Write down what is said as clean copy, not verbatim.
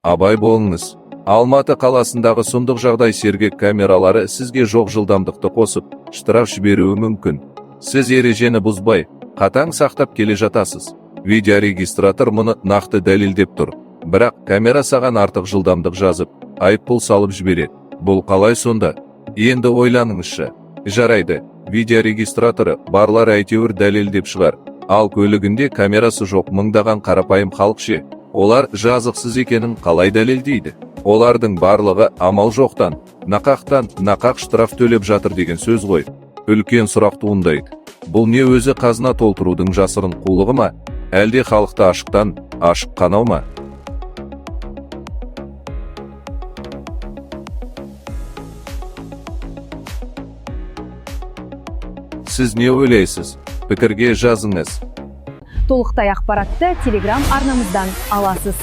Абай болыңыз! Алматы қаласындағы сұмдық жағдай: Сергек камералары сізге жоқ жылдамдықты қосып, штраф жіберуі мүмкін. Сіз ережені бұзбай, қатаң сақтап келе жатасыз. Видеорегистратор мұны нақты дәлелдеп тұр. Бірақ камера саған артық жылдамдық жазып, айыппұл салып жібереді. Бұл қалай сонда? Енді ойланыңызшы. Жарайды, видеорегистраторы барлар әйтеуір дәлелдеп шығар. Ал көлігінде камерасы жоқ мыңдаған қарапайым халық ше? Олар жазықсыз екенін қалай дәлелдейді? Олардың барлығы амал жоқтан, нақақтан нақақ штраф төлеп жатыр деген сөз ғой. Үлкен сұрақ туындайды. Бұл не өзі, қазына толтырудың жасырын қулығы ма? Әлде халықты ашықтан ашық қанау ма? Сіз не ойлайсыз? Пікірге жазыңыз. Толықтай ақпаратты Телеграм арнамыздан аласыз.